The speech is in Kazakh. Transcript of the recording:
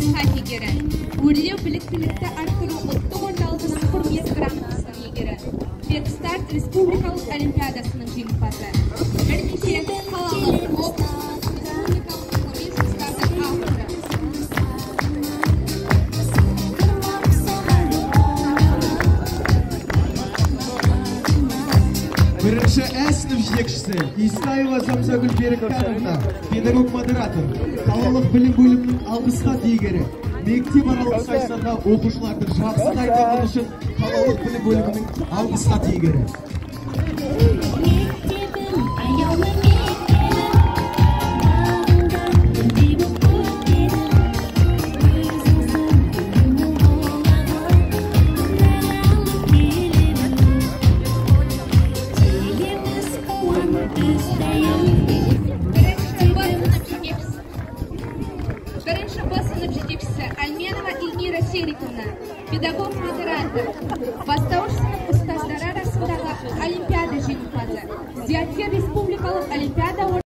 алғыс хат иегері. Өрлеу біліктілікті арттыру ұлттық орталығының құрмет грамотасының иегері. Педстарт республикалық олимпиадасының жеңімпазы. Бірнеше қалалық, облыстық, республикалық ғылыми жұмыстардың авторы. Бірінші Ә сынып жетекшісі Исаева Замзагүл Берікхановна, педагог-модератор, қалалық білім бөлімінің алғыс хат иегері. Мектеп аралық сайыстарға оқушыларды жақсы дайындағаны үшін қалалық білім бөлімінің алғыс хат иегері. Мектебім, аяулы мектебім, бағыңда гүлдей боп көктедім. Өзіңсің гүлімнің құлағы, нәр алып келемін. Келеміз қуанып біз дайын. Бірінші Б сынып жетекшісі. Бірінші Б сынып жетекшісі Альменова Эльмира Сериковна, педагог-модератор, бастауыш